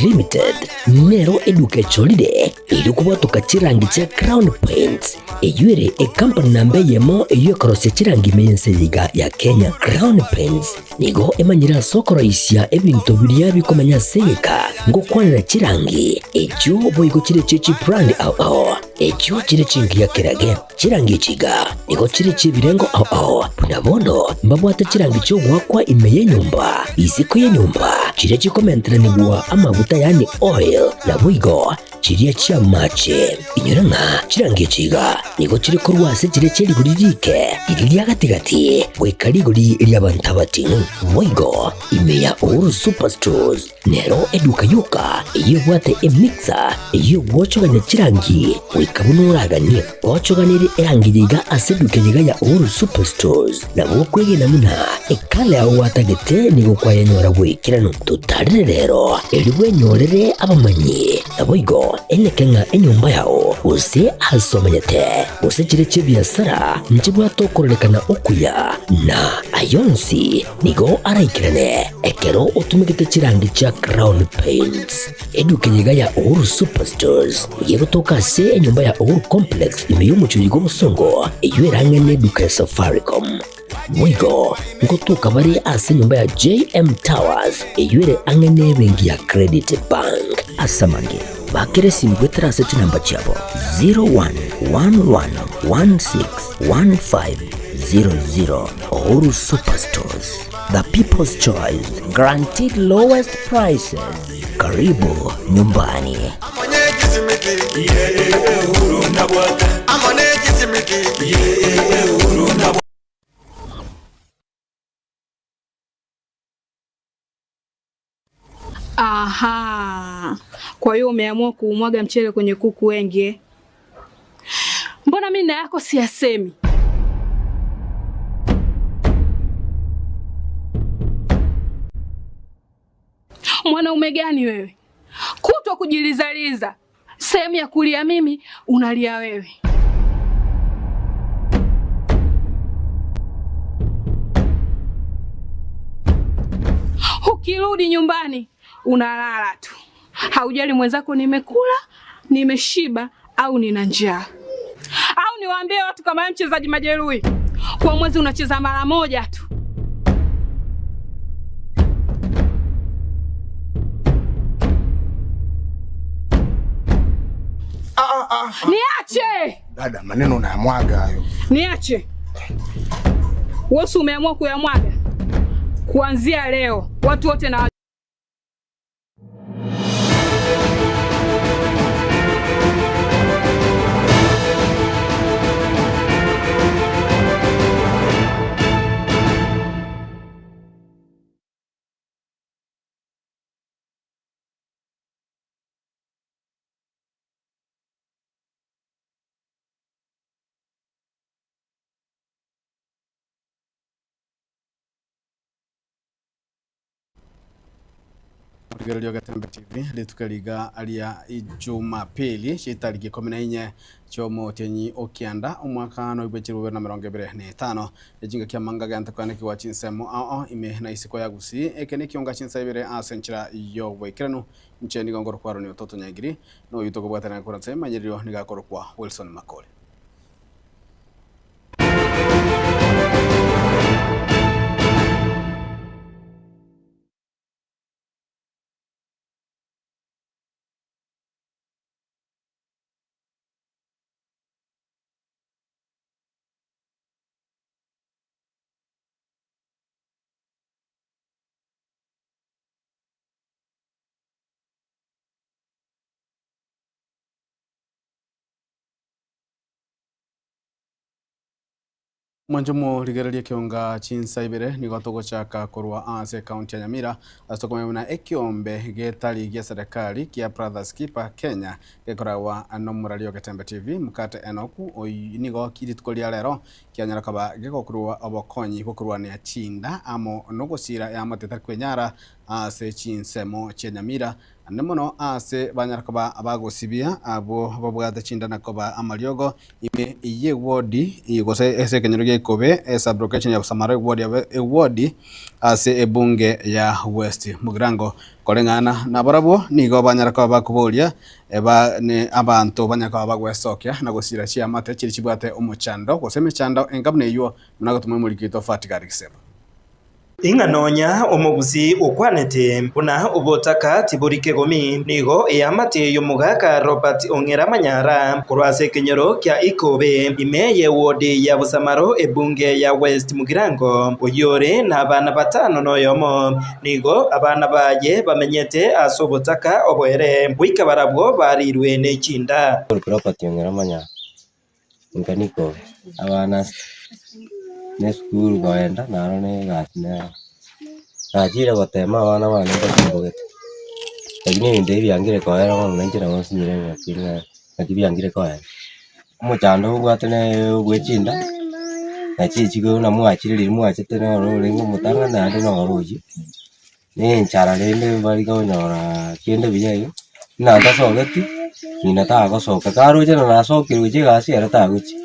Limited nero eduka echorire erio kobwatoka chirangi chia Crown Paints, eyio ere ekampani namba eyemo eyio ekorosia chirangi ime y'ense eye iga ya Kenya. Crown Paints nigo emanyire ase okoroisia ebinto biria bikomenya ase egeka ngokwanera chirangi echio boigo chire chie chibrand ao ao echio chire chingiya kerage. Chirangi echi iga nigo chire chi'ebirengo ao ao, buna bono mbabwate chirangi chi'ogoakwa ime y'enyomba, isiko y'enyomba, chiria chikomenteranigwa amaguta yaani oil, naboigo chiria chi'amache. Inyora ng'a chirangi echi iga nigo chire korwa ase chiria chie rigori riike, riria ria gati-gati, goika rigori ri'abanto abating'u. Boigo ime ya Uhuru Superstores Nero eduka yoka eyio ebwate emixer eyio egwochogania chirangi goika buna oraganie. Ochoganirie erangi eye iga ase eduka eye iga ya Uhuru Superstores, nabo okwegena buna ekala yao gwatagete nigo kwayenyora goikeranu. Totarere rero erio bwenyorere abamanyi, naboigo eneke ng'a enyomba yao gose ase omenyete gose chire chi'ebiasara nchibwate okororekana okuya na ayonsi Nigo araikerane ekero otumegete chirangi chia Crown Paints. Eduka eye iga ya Uhuru Superstores nigo egotoka ase enyomba ya Uhuru Complex ime y'omochie oyo bw'obosongo eyio erang'e neduka ya Safaricom. Boigo ngotoka bare ase enyomba ya JM Towers eyio ere ang'e nebenki ya Credit Bank. Ase amange, bakera esimi goetera ase chinamba chiabo 0111161500. Uhuru Superstores, the people's choice, guaranteed lowest prices. Karibu nyumbani. Aha, kwa hiyo umeamua kuumwaga mchele kwenye kuku wengi eh? Mbona mimi na yako siyasemi? Mwanaume gani wewe? Kutwa kujilizaliza, sehemu ya kulia mimi unalia wewe. Ukirudi nyumbani unalala tu, haujali mwenzako nimekula, nimeshiba au nina njaa. Au niwaambie watu kama wewe mchezaji majeruhi, kwa mwezi unacheza mara moja tu. Niache! Dada, maneno unayamwaga hayo. Niache. Wewe umeamua kuyamwaga? Kuanzia leo watu wote na Rigererio Getembe TV rituko riga ria Jumapili chitariki ikomi na inye chiomotienyi okianda omwaka noibwe chirube na mirongo ebere na etano echinga kia manga gento kwane kiwa chinsemo ao ime na isiko ya Gusii eke nekionga chinsa ibere ase enchera yoboikeranu inche nigo ngorokwa Ronnie Ototo Nyaigiri noyo tokobwatana korwa nse emanyererio niga akorokwa Wilson Makori. Mwanche morigererie ekionga chinsa ibere nigo togochaka korwa ase ekaunti ya Nyamira ase tokomanya buna ekiombe getari gia serikali kia Brothers Keeper Kenya gekoragwa nomorari o Getembe TV Mukate Enock oyio nigo rituko ria rero kianyara koba gegokorwa obokonyi bwokorwania chinda amo nogosira eamate etari kwenyara ase chinsemo chia Nyamira. Naende mono aase banyara koba bagosibia abwo babwate chinda na koba amariogo ime y'ewodi gose ase ekenyoro gia Ikobe, esub-location ya Busamaro ewodi ya ewodi ase ebunge ya West Mugirango. Koreng'ana nabarabwo nigo banyara koba bakoboria eba ne abanto banyara koba bagwesokia na gosira chiamate chiria chibwate omochando gose emechando enga buna eywo buna gotoma omoriki oito Fatigar Gisebo. Ing'a nonya omogusi okwanete buna obotaka tibori kegomi, nigo eamate y'omogaka Robert Ong'era Manyara korwa ase ekenyoro kia Ikobe, ime y'ewodi ya Busamaro ebunge ya West Mugirango, oyio ore nabana batano noyomo. Nigo abana baye bamenyete ase obotaka oboere, goika barabwo barirwe ne chinda. Robert Ong'era Manyara. Inka niko abana ase nesukuru kogenda naro na egasi nero. Nachire gotema abana bane mbatimbogete, lakini ebinto ebi biangire koera bono nainche nabo nsinyire ng'aki ng'a naki biangire koera. Omochando obwate nere bwe chinda, nachi chiko buna mwachire riria mwachete noro orenge omotang'ani naende noro oyio, na enchara rende mbari konyora kende buya iga, buna ntasogeti, ng'ina tagosoka, karoche na nasokire gochia egasi ere tagochia.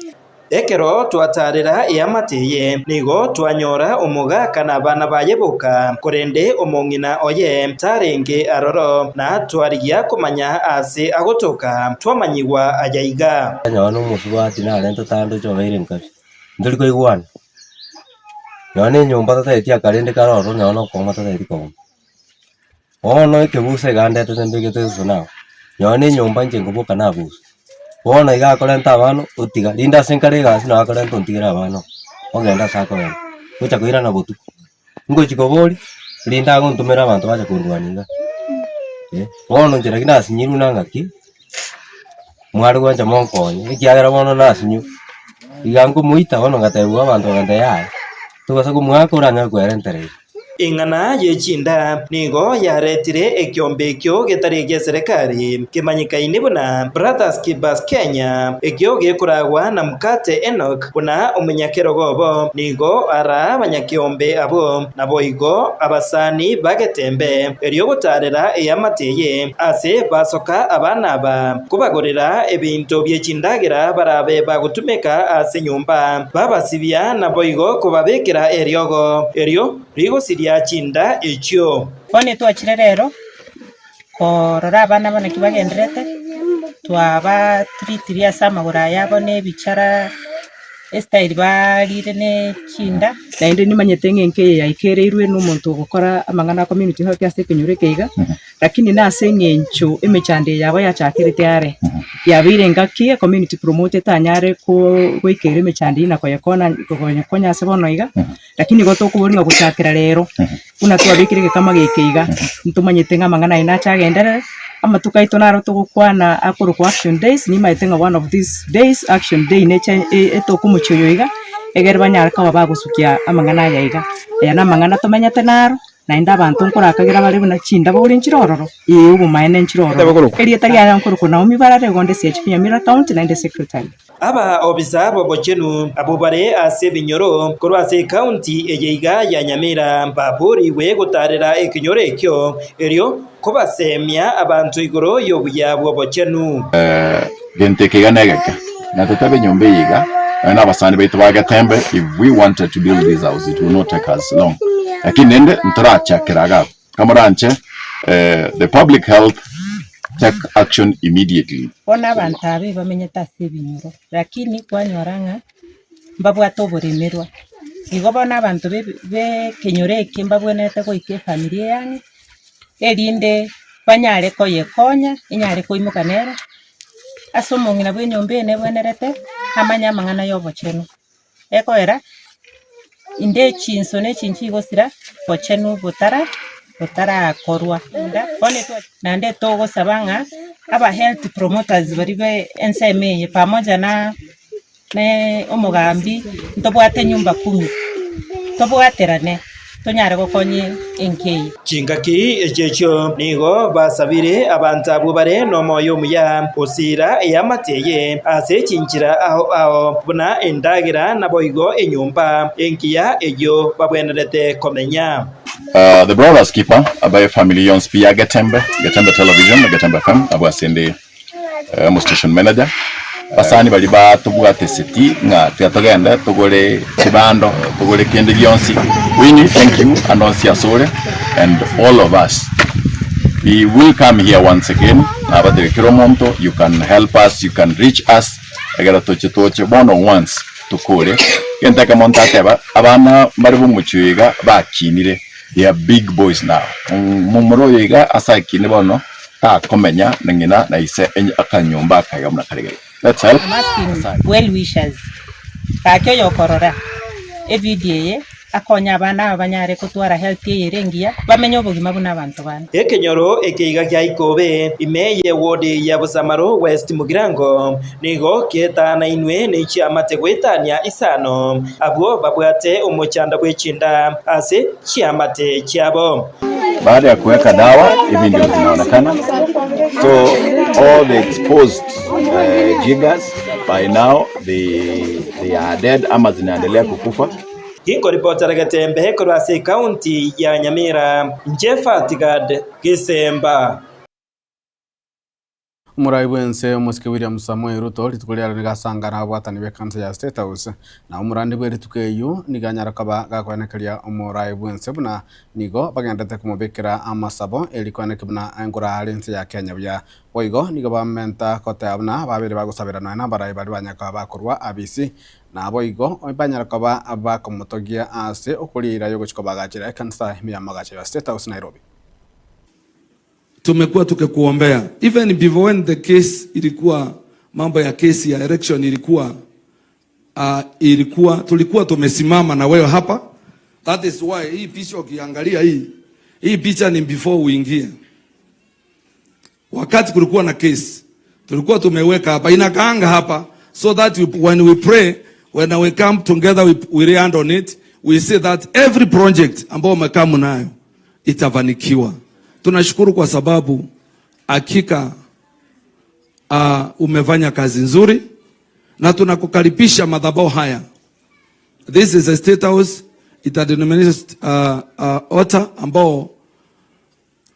Ekero twatarera eamate eye, nigo twanyora omogaka na abana baye boka, korende omong'ina oye tarenge aroro, na twarigia komanya aase agotoka, twamanyigwa ayaiga. Nonye na omosubati narentete ande oche obeire nkabi, ntori koigwana. Nonye na enyomba tataeti akarende kare ororo nonye na okooma tataeti kooma. Bono ekebusa iga ndetete mbegete gose nao, nonye na enyomba inche nkoboka nabusa. Bono iga akorenta abana otiga, rinde ase nkare egasi nabo akorenta ontigere abana oo, ogenda ase akogenda, gocha koirana botuko. Ngochi koboria, rinde agontomera abanto bacha kondwania igaa, eh. Bono inche naki nasinyirwe na ng'aki, mware gwancha monkonye, ekiagera bono nasinywa, iga nkomoita bono ngatebiwa abanto bagantebia yaya, tobasa komoaka oranyare kwerentera ere. Eng'ana ye chinda nigo yaretire ekiombe ekio getari egi'eserekari kemanyekaine buna Brothers Keepers Kenya, ekio gekoragwa na Mukate Enock buna omonyakerogo obo. Nigo araa abanyakeombe abwo, naboigo abasani ba Getembe, erio gotaarera eamate eye ase basoka abana aba, kobagorera ebinto bie chindagera barabe bagotumeka ase enyomba, babasibia naboigo kobabekera eriogo, erio rigosiria chinda echio. Bono twachire rero korora abana aba naki bagendererete, twabatritirie ase amagoro aya abo na ebichara, estyle barire ne chinda. Naende nimanyete ng'a enka eye yaikereirwe na omonto ogokora amang'ana a community health ase ekenyoro eke iga, lakini nase eng'encho emechando eye yabo yachakerete are, yabeire engaki ecommunity promoter etanyare ko goikera emechando eyio na koyekona koyekonya ase bono iga, lakini igo tokoboria ng'a gochakera rero, buna twabekire egekama geke iga, ntomanyete ng'a amang'ana aya nache agenderere, amatuko aito naro togokwana akorokwa action days, nimaete ng'a one of these days action day neche etoke omochie oyo iga, egere banyare koba bagosukia amang'ana aya iga. Aya namang'ana tomenyete naro, naende abanto nkorakagera bare buna chindabo ore nchire ororo, ee obomaene nchire ororo. Erieta riane nkorokwa Naomi Barare, igo onde CHP Nyamira County naende secretary. Abaobisa b'obochenu abwo bare ase ebinyoro korwa ase ekaunti eye iga ya Nyamira baboorigwe gotaarera ekenyoro ekio, erio kobaseemia abanto igoro y'obuya bw'obochenu. Gento eke iga negeke, na totabe enyomba eye iga, nonya na abasani baito ba Getembe, if we wanted to build this house it will not take us long, lakini rende ntorachakera iga abwo. Kamoranche the public health take action immediately. Bono abanto aba ebamenyete ase ebinyoro, lakini kwanyora ng'a mbabwate oboremerwa. Igo bono abanto be ekenyoro eke mbabwenerete goika efamiri eyane, erinde banyare koyekonya, enyare koimoka nere, ase omong'ina bwa enyomba eye nebwenerete amanye amang'ana ya obochenu. Ekoera, inde chinso ne chinchi igosira, bochenu botara botarakorwa. Bono naende togosaba ng'a aba health promoters baria be ensemo eye pamoja na ne omogambi, ntobwate nyumba kumi, tobwaterane. Tonyare gokonya enka eye. Chingaki echi'echio nigo basabire abanto abwo bare nomoyo omuya gosiira eamate eye ase chinchera ao ao, buna endagera naboigo enyomba engiya eyio babwenerete komenya. The Brothers Keeper abae family yonsi pi ya Getembe, Getembe Television na Getembe FM abwo ase inde omo station manager. Basani baria batobwateseti ng'a tiga togende togore chibando, togore kende gionsi. Winnie thank you ande onsi ase ore and all of us we will come here once again nabatebie kera omonto you can help us, you can reach us ekero toche toche bono once tokore. Egento ekemo ntateba abana mbare bomochie oyo iga bakinire they are big boys now, momura oyo iga ase akinire bono takomenya na ng'ina na ise akanyomba akaiga buna kare gaiga. Let's help. I'm asking well wishers, gaki oyokorora evideo eye akonye abana aba banyare kotwara health eye ere engiya, bamenye obogima buna abanto bande. Ekenyoro ekeiga gia Ikobe, ime y'ewodi ya Bosamaro West Mugirango, nigo kietanainwe ne chiamate goetania isano, abwo babwate omochando bwe chinda ase chiamate chiabo. Baada ya kuweka dawa hivi ndio zinaonekana, so all the exposed uh, jiggers by now they, they are dead ama zinaendelea kukufa. Ginkoripotera Getembe korwa ase ekaunti ya Nyamira, inche Fatigad Gisemba. Omorai bw'ense omosike William Samoei Ruto rituko riaro nigo asangana ababwatani b'ekanisa ya State House na omorandi bwe rituko eyio nigo anyare koba gakoenekeria omorai bw'ense buna nigo bagenderete komobekera amasabo eri koenekia buna engura are ense ya Kenya buya. Boigo nigo bamenta goteba buna babeire bagosabera nonya nabarai baria banyare koba bakorwa abisi Naboigo banyare koba bakomotogia ase okoriira y'ogochia kobagachera ekanisa ime y'amagacho ya State House Nairobi. Tumekuwa tukikuombea even before when the case ilikuwa mambo ya kesi ya election ilikuwa uh, ilikuwa tulikuwa tumesimama na wewe hapa. That is why hii picha ukiangalia hii hii picha ni before uingie. Wakati kulikuwa na case tulikuwa tumeweka hapa inakaanga hapa so that we, when we pray when we come together we, we lay hand on it we say that every project ambayo umekaa nayo itafanikiwa. Tunashukuru kwa sababu hakika uh, umefanya kazi nzuri na tunakukaribisha madhabahu haya. This is a state house interdenominational uh, uh, altar ambao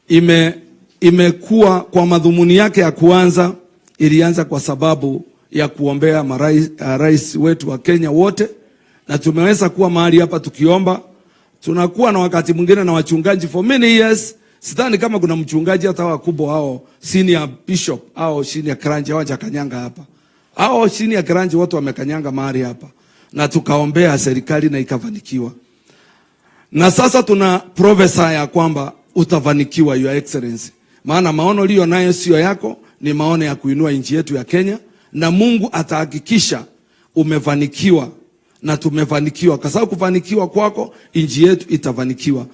ime imekuwa kwa madhumuni yake ya kuanza, ilianza kwa sababu ya kuombea marais, uh, rais wetu wa Kenya wote, na tumeweza kuwa mahali hapa tukiomba. Tunakuwa na wakati mwingine na wachungaji for many years. Sidhani kama kuna mchungaji hata wakubwa hao senior bishop au senior clergy hawajakanyanga hapa, hao senior clergy wote wamekanyanga mahali hapa, na tukaombea serikali na ikafanikiwa. Na sasa tuna prophesy ya kwamba utafanikiwa your excellency, maana maono uliyo nayo sio yako, ni maono ya kuinua nchi yetu ya Kenya, na Mungu atahakikisha umefanikiwa na tumefanikiwa, kwa sababu kufanikiwa kwako nchi yetu itafanikiwa.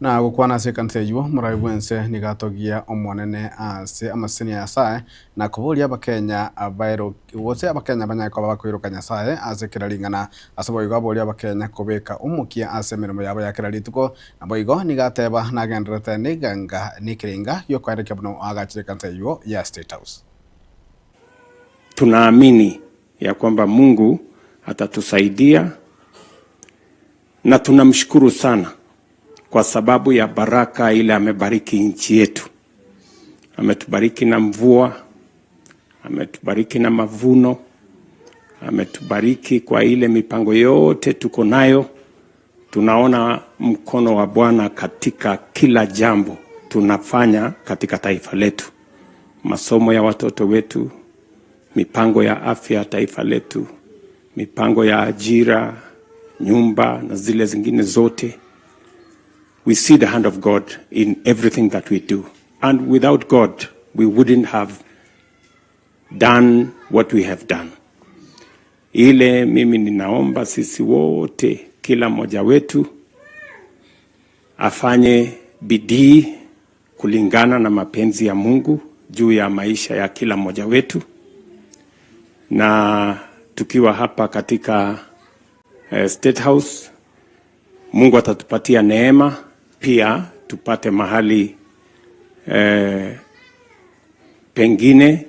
Na gokwana ase ekanisa eyio, omorai bw'ense nigo atogia Omonene ase amaseseni a Nyasae, na koboria Abakenya bairo gose Abakenya banyare koba bakoiroka Nyasae ase kera ring'ana. Ase boigo aborie Abakenya kobeka omokia ase emeremo yabo ya kera rituko. Naboigo nigo ateba nagendererete negenga nekerenga gi'okoerekia buna oagachire ekanisa eyio ya State House. Tunaamini ya kwamba Mungu atatusaidia na tunamshukuru sana kwa sababu ya baraka ile amebariki nchi yetu. Ametubariki na mvua, ametubariki na mavuno, ametubariki kwa ile mipango yote tuko nayo. Tunaona mkono wa Bwana katika kila jambo tunafanya katika taifa letu, masomo ya watoto wetu, mipango ya afya ya taifa letu, mipango ya ajira, nyumba na zile zingine zote. We see the hand of God in everything that we do. And without God, we wouldn't have done what we have done. Ile mimi ninaomba sisi wote, kila mmoja wetu afanye bidii kulingana na mapenzi ya Mungu juu ya maisha ya kila mmoja wetu, na tukiwa hapa katika eh, State House, Mungu atatupatia neema pia tupate mahali eh, pengine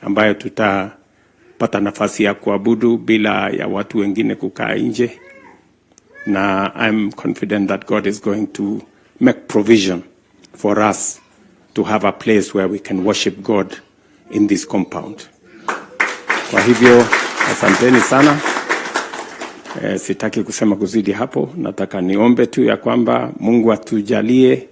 ambayo tutapata nafasi ya kuabudu bila ya watu wengine kukaa nje, na I'm confident that God is going to make provision for us to have a place where we can worship God in this compound. Kwa hivyo asanteni sana. E, sitaki kusema kuzidi hapo. Nataka niombe tu ya kwamba Mungu atujalie,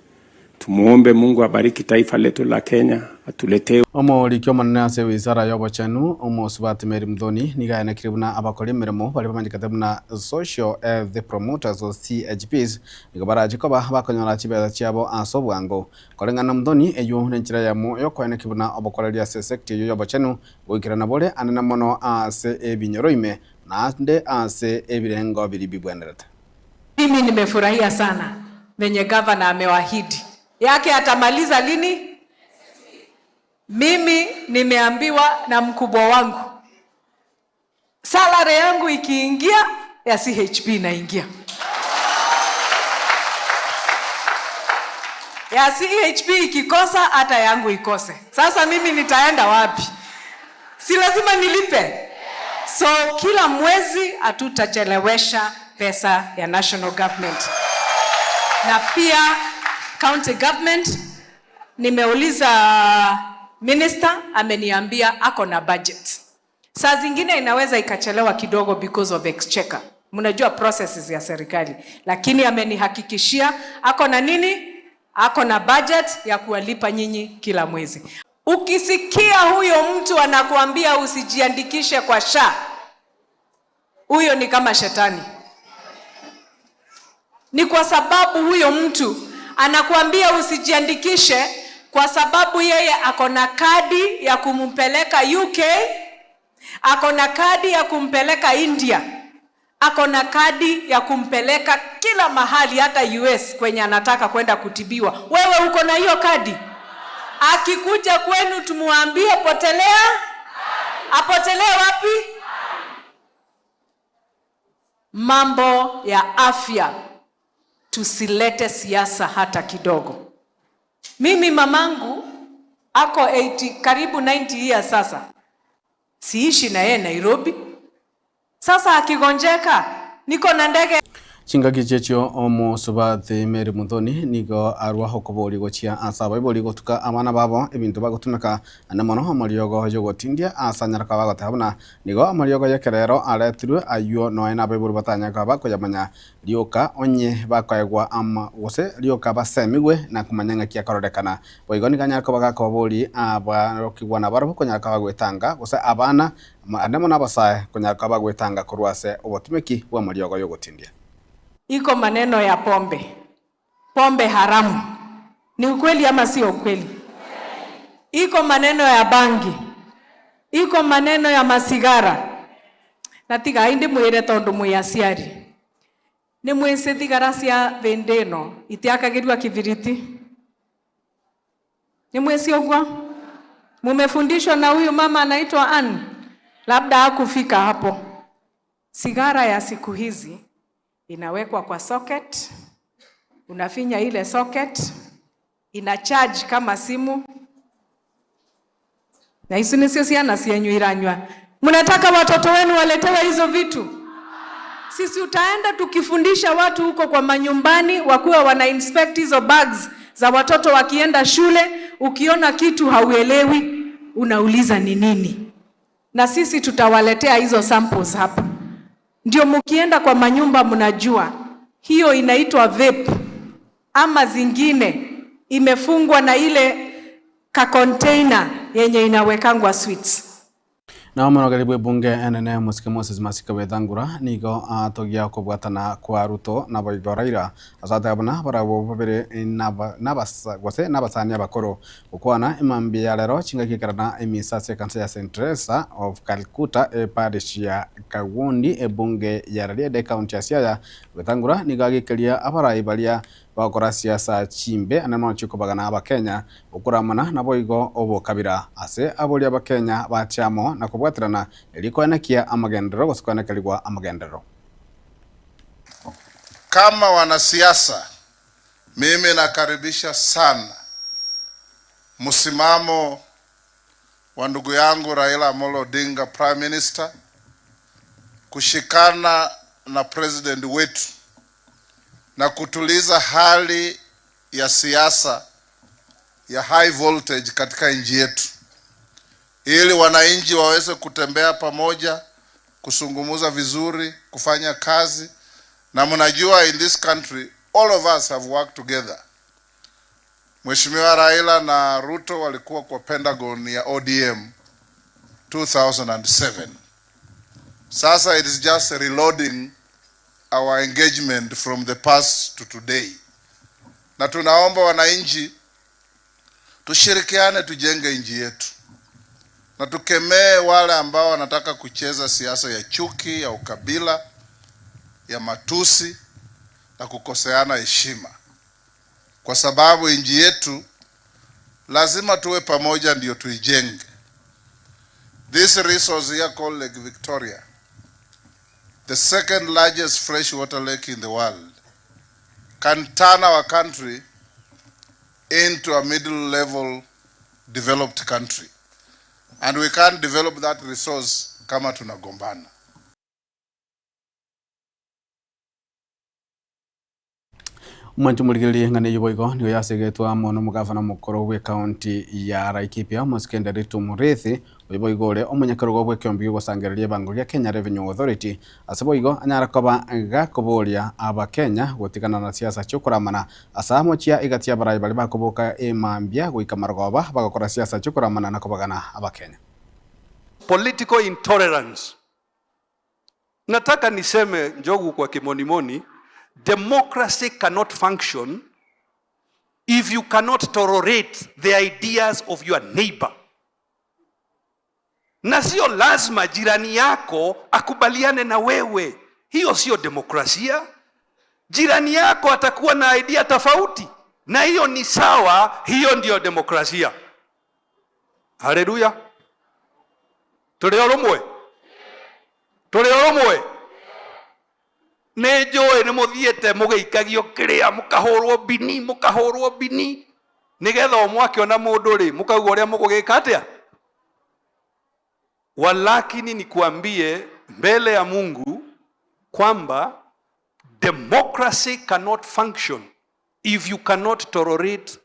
tumuombe Mungu abariki taifa letu la Kenya, atuletee Omoriki omonene ase ewizara ya obochenu, Omosubati Mary Muthoni, nigo aenekire buna abakori emeremo baria bamanyekete buna Social Health Promoters gose CHPs nigo barache koba bakonyora chibesa chiabo ase obwango. Koreng'ana na Muthoni, eywo nenchera eyemo yokoenekia buna obokoreri ase esecta eywo y'obochenu goikerana bore anene mono ase ebinyoro ime naende ase ebirengo biria bibwenerete. Mimi nimefurahia sana venye gavana amewahidi yake atamaliza lini? Mimi nimeambiwa na mkubwa wangu salary yangu ikiingia ya CHP inaingia, ya CHP ikikosa hata yangu ikose. Sasa mimi nitaenda wapi? Si lazima nilipe? So kila mwezi hatutachelewesha pesa ya national government na pia county government. Nimeuliza minister, ameniambia ako na budget. Saa zingine inaweza ikachelewa kidogo because of exchequer, mnajua processes ya serikali, lakini amenihakikishia ako na nini, ako na budget ya kuwalipa nyinyi kila mwezi. Ukisikia huyo mtu anakuambia usijiandikishe kwa SHA, huyo ni kama shetani. Ni kwa sababu huyo mtu anakuambia usijiandikishe kwa sababu yeye ako na kadi ya kumpeleka UK, ako na kadi ya kumpeleka India, ako na kadi ya kumpeleka kila mahali, hata US kwenye anataka kwenda kutibiwa. Wewe uko na hiyo kadi? Akikuja kwenu tumuambie potelea, apotelee wapi? Mambo ya afya tusilete siasa hata kidogo. Mimi mamangu ako 80, karibu 90 years sasa, siishi na yeye Nairobi. Sasa akigonjeka niko na ndege Chingaki chiechio omosubati Mary Muthoni nigo arwa okoboria gochia ase abaibori gotuka abana babo ebinto bagotumeka naende mono amariogo yogotindia ase anyara koba bagoteba buna nigo amariogo ya ekerero aretirwe aywo nonya na abaibori batanyare koba bakoyamanya rioka onye bakoegwa ama gose rioka basemigwe na komanya ng'aki akororekana. Boigo nigo anyare koba gakoboria abarokigwa nabarobwo konyara koba bagoetanga gose abana naende mono abasae konyara koba bagoetanga korwa ase obotumeki bwa amariogo yogotindia. Iko maneno ya pombe, pombe haramu. Ni ukweli ama sio ukweli? Iko maneno ya bangi, iko maneno ya masigara na tiga indi mwire tondu mwi aciari ni mwisi thigara cia thindi ino itiakagirwa kibiriti. Ni mwisi uguo? Mumefundishwa na huyu mama anaitwa Ann, labda hakufika hapo. Sigara ya siku hizi inawekwa kwa socket, unafinya ile socket, ina charge kama simu, na hizo ni sio ciana cienyu iranywa. Mnataka watoto wenu waletewe hizo vitu? Sisi utaenda tukifundisha watu huko kwa manyumbani, wakuwa wana inspect hizo bags za watoto wakienda shule. Ukiona kitu hauelewi, unauliza ni nini, na sisi tutawaletea hizo samples hapa, ndio mukienda kwa manyumba mnajua hiyo inaitwa vape ama zingine imefungwa na ile ka container yenye inawekangwa sweets. Nao omonogeri bwa ebunge enene Mosike Moses Masika Wetangula nigo atogia okobwatana kwa Ruto naboigo Raila ase ateba buna barabwo babere naba nabasa gose nabasani abakoro gokwana emambia ya rero chingaki ekero na emisa ase ekanisa ya St Teresa of Calcutta eparish ya Kagwondi ebunge ya Rarieda ecounty ya Siaya. Wetangula nigo agekeria abarai baria bagokora siasa chimbe ande mono chikobagana abakenya okoramana naboigo obokabira ase aboria abakenya bache amo na kobwaterana erio koenekia amagenderero gose koenekerigwa amagenderero. Kama wanasiasa, mimi nakaribisha sana msimamo wa ndugu yangu Raila Amolo Odinga, Prime Minister, kushikana na president wetu na kutuliza hali ya siasa ya high voltage katika nchi yetu, ili wananchi waweze kutembea pamoja, kusungumuza vizuri, kufanya kazi. Na mnajua in this country all of us have worked together. Mheshimiwa Raila na Ruto walikuwa kwa Pentagon ya ODM 2007. Sasa it is just reloading our engagement from the past to today. Na tunaomba wananchi tushirikiane, tujenge nchi yetu na tukemee wale ambao wanataka kucheza siasa ya chuki, ya ukabila, ya matusi na kukoseana heshima, kwa sababu nchi yetu lazima tuwe pamoja ndio tuijenge. This resource here called Lake Victoria, the second largest freshwater lake in the world, can turn our country into a middle level developed country. And we can't develop that resource kama tunagombana. Omwancho morigererie ng'a neyio boigo nigo yasegetwe amo na omogavana omokoro bwe ekaunti ya Laikipia omosike Nderitu Muriithi oyo boigo ore omonyakerogo bw'ekeombe giogosangereria ebango gia Kenya Revenue Authority ase boigo anyare koba gakoboria abakenya gotigana na siasa chiokoramana ase amo chia egati y'abarai baria bakoboka emambia goika marogoba bagokora siasa chiokoramana na kobagana abakenya. Political intolerance. Nataka niseme Njogu kwa kimonimoni, democracy cannot function if you cannot tolerate the ideas of your neighbor. Na sio lazima jirani yako akubaliane na wewe, hiyo sio demokrasia. Jirani yako atakuwa na idea tofauti, na hiyo ni sawa, hiyo ndiyo demokrasia. Haleluya, tuli orumwe, tuli orumwe. Nĩ njũĩ nĩ mũthiĩte mũgĩikagio kĩrĩa mũkahũrwo bini mũkahũrwo bini nĩgetha o mwakĩona mũndũ rĩ mũkauga ũrĩa mũgũgĩka atĩa. Walakini nikuambie mbele ya Mungu kwamba democracy cannot function if you cannot tolerate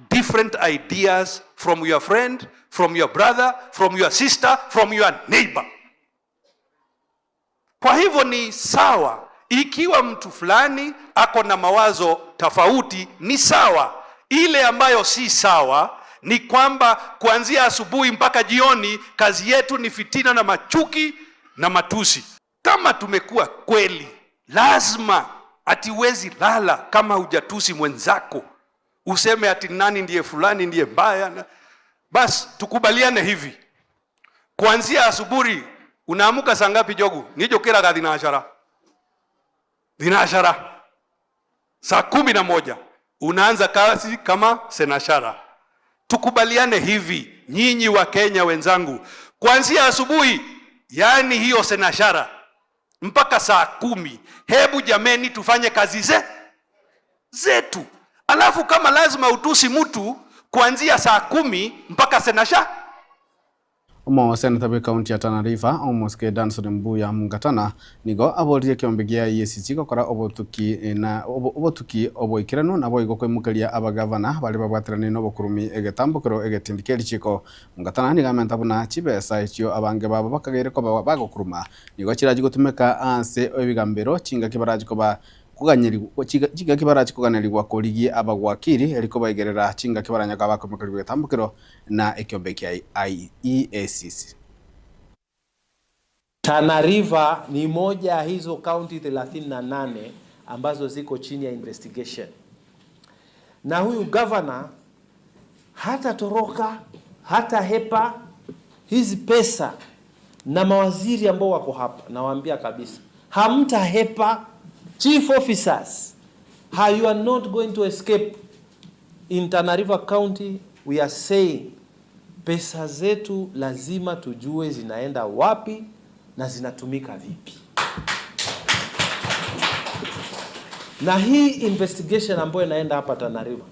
different ideas from your friend, from your brother, from your sister, from your neighbor. Kwa hivyo ni sawa ikiwa mtu fulani ako na mawazo tofauti, ni sawa. Ile ambayo si sawa ni kwamba kuanzia asubuhi mpaka jioni kazi yetu ni fitina na machuki na matusi. Kama tumekuwa kweli, lazima ati lala kama hujatusi mwenzako, useme ati nani ndiye fulani ndiye mbaya. Bas tukubaliane hivi, kuanzia asubuhi unaamuka saa ngapi Jogu? Nijokeraga thinashara thinashara, saa 11 unaanza kazi kama senashara. Tukubaliane hivi, nyinyi wa Kenya wenzangu, kuanzia asubuhi, yani hiyo senashara mpaka saa 10, hebu jameni tufanye kazi zetu. Alafu kama lazima utusi mtu kuanzia saa 10 mpaka senasha Omo seneta bwe county ya Tana River omosike Danson Mbuya Mungatana nigo aboririe ekiombe gia EACC gokora obotuki na obotuki oboikeranu nabo igo koimokeria abagavana baria babwateranie na obokurumi egetambokero egetindi kia erichiko. Mungatana nigo amenta buna chibesa echio abange babo bakageire koba bagokuruma nigo chirachi gotumeka ase ebigambero chingaki barachi koba kuganyerigwa chingaki barachi koganerigwa korigia abagwakiri eriko baigerera chingaki baranyaka bakomokerigwa egetambokero na ekiombe kia EACC. Tana River ni moja ya hizo kaunti 38 ambazo ziko chini ya investigation, na huyu governor hata toroka hata hepa hizi pesa, na mawaziri ambao wako hapa nawaambia kabisa, hamtahepa. Chief officers, you are not going to escape. In Tana River County we are saying pesa zetu lazima tujue zinaenda wapi na zinatumika vipi. Na hii investigation ambayo inaenda hapa Tana River,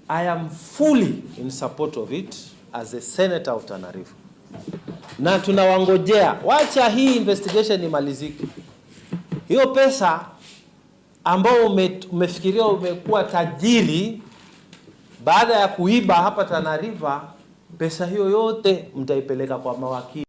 I am fully in support of it as a senator of Tana River. Na tunawangojea, wacha hii investigation imalizike. Hiyo pesa ambao ume, umefikiria umekuwa tajiri baada ya kuiba hapa Tana River, pesa hiyo yote mtaipeleka kwa mawakili.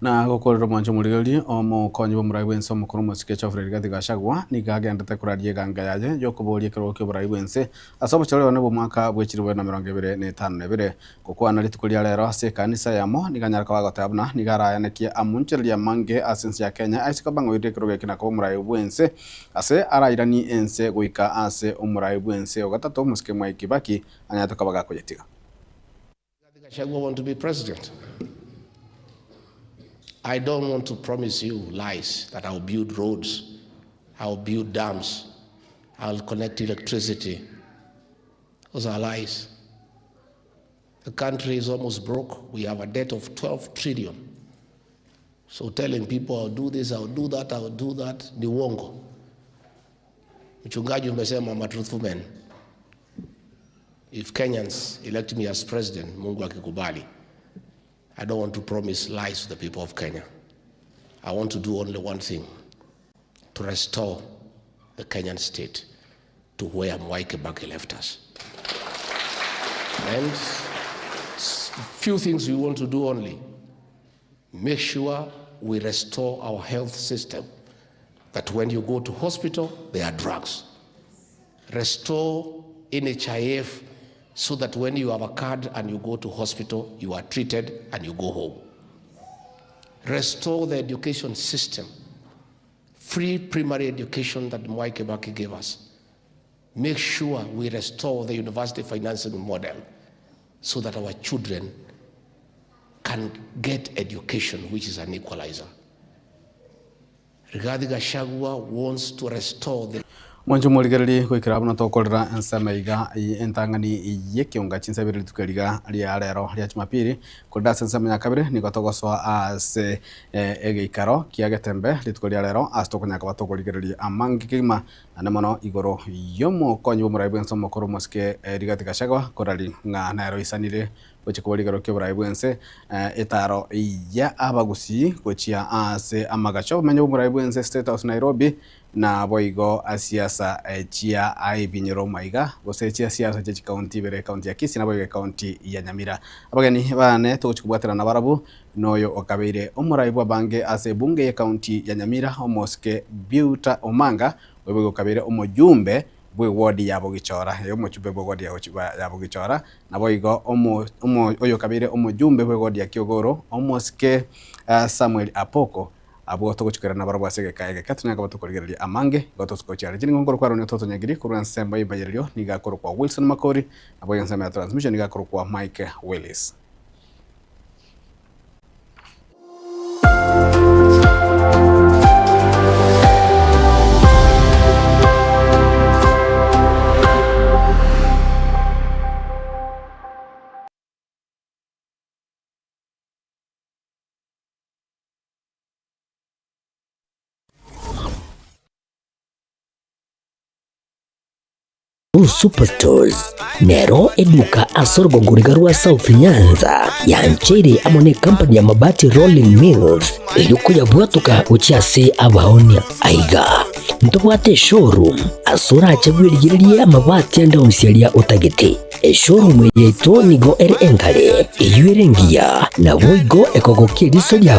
Na gokorera omwancho omorigereria omokonyi bw'omorai bw'ense omokoro omosike Geoffrey Rigathi Gachagua nigo agendete koraria eganga yaye y'okoboria ekerogo ki'oborai bw'ense ase obochore one bw'omwaka bwe chilifu bibere na emerongo ebere na etano na ebere. Gokwana rituko ria rero ase ekanisa eyemo nigo anyare koba agoteba buna nigo arayanekie amonchereria amange ase ense ya Kenya aise koba ng'a oirire ekerogo eke na koba omorai bw'ense ase arairanie ense goika ase omorai bw'ense o gatato omosike Mwai Kibaki anyarete koba gakoyetiga. Gachagua want to be president. I don't want to promise you lies that I'll build roads, I'll build dams, I'll connect electricity. Those are lies. The country is almost broke. We have a debt of 12 trillion. So telling people I'll do this, I'll do that, I'll do that, ni uongo. Mchungaji umesema I'm a truthful man. If Kenyans elect me as president, Mungu akikubali, I don't want to promise lies to the people of Kenya. I want to do only one thing, to restore the Kenyan state to where Mwai Kibaki left us. And few things we want to do only. Make sure we restore our health system, that when you go to hospital, there are drugs. Restore NHIF so that when you have a card and you go to hospital, you are treated and you go home. Restore the education system, free primary education that Mwai Kibaki gave us. Make sure we restore the university financing model so that our children can get education, which is an equalizer. Rigathi Gachagua wants to restore the Mwanche omorigererie goikera buna tokorera ensemo iga entang'ani y'ekionga chinsa ibere rituko riga ria rero ria Jumapili, korende ase ensemo ya kabere nigo togosoa ase egeikaro kia Getembe rituko ria rero ase tokonyara koba tokorigereria amange kegima naende mono igoro y'omokonyi bw'omorai bw'ense omokoro omosike Rigathi Gachagua korari ng'a nere oisanire Gochia koba rigoro ki'oboraai bw'ense, etaaro ya abagusii gochia aase amagacho obomenyo bw'oboraai bw'ense State House Nairobi, na boigo siasa chia ebinyoro maiga gose chia siasa chia chikaunti ibere ekaunti ya Kisii naboigo ekaunti ya Nyamira. Abageni baane togochia kobwaterana nabarabwo noyo okabeire omorai bw'abange ase ebunge y'ekaunti ya Nyamira omosike Beauter Omanga, oyo boigo okabeire omojumbe bw'ewodi ya Bogichora, ee, omochumbe bw'ewodi ya Bogichora, naboigo omo, omo, oyokabeire omojumbe bw'ewodi ya Kiogoro, omosike Samuel Apoko, abwo togochia koirana nabarabwo ase egeka egeke, tonyare koba tokorigereria amange, igo tosuka gochia are. Chiringo nkorokwa Aaron Ototonyagiri, korwa ensemo y'embayererio nigo akorokwa Wilson Makori, naboigo ensemo ya transmission nigo akorokwa Mike Willis. Superstores nero eduka ase orogongo riga rwa South Nyanza yancheire amo ne company ya Mabati Rolling Mills erio koyabwatoka gochia ase abaonia. Aiga ntobwate eshowroom ase orache bwerigererie amabati ande onsi aria otagete. Eshowroom eye yaito nigo ere engare, eyio ere engiya, naboigo ekogokia eriso riao.